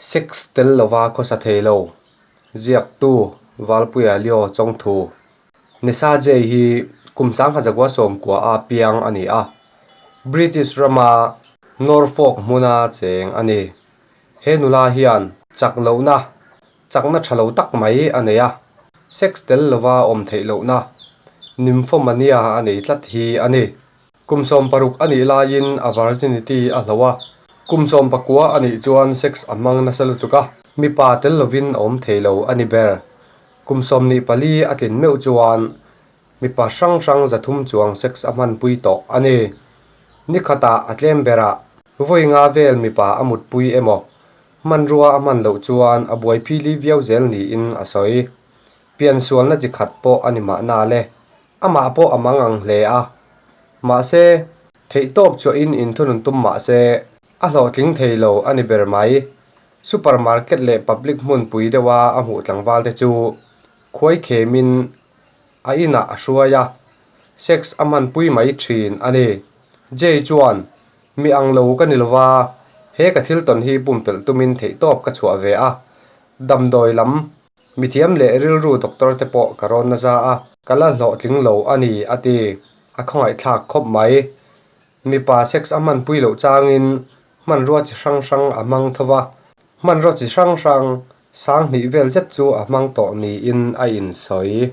Sex tel lova khawsa thei lo, ziaktu Valpuia Leo Chawngthu. Nisa Jay hi kum 1990 a piang a ni a, British rama Norfolk hmuna cheng a ni. He nula hian chak lohna, chakna tha lo tak mai a nei a, sex tel lova awm theih lohna, nymphomania a nei tlat hi a ni. Kum 60 a nih laiin a virginity a hloh a, kum 19 a nih chuan sex a hmang nasa lutuk a, mipa tel lovin a awm thei lo a ni ber. Kum 24 a tlin meuh chuan mipa hrang hrang 300 chuang sex a hmanpui tawh a ni. Ni khatah a tlem berah vawi nga vel mipa a mutpui emaw, hmanrua a hman loh chuan a buai phili viau zel niin a sawi. Piansualna chi khat pawh a ni mahna le. Amah pawh a mang ang hle a. Mahse, theihtawp chuahin inthunun tum mah se, a hlawhtling thei lo a ni ber mai. Supermarket leh public hmunpui deuha a hmuh tlangval te chu khuai khemin a inah a hruai a, sex a hmanpui mai thin a ni. Jay chuan, Mi ang lo ka ni lova, he ka thil tawn hi pumpelh tumin theihtawp ka chhuah ve a, damdawi lam Mithiam leh rilru doctor te pawh ka rawn nasa a, ka la hlawhtling lo a ni, a ti. A khawngaihthlak khawp mai. Mipa sex a hmanpui loh changin hmanrua chi hrang hrang a hmang tho va, hmanrua chi hrang hrang 2000 vel zet chu a hmang tawh niin a insawi.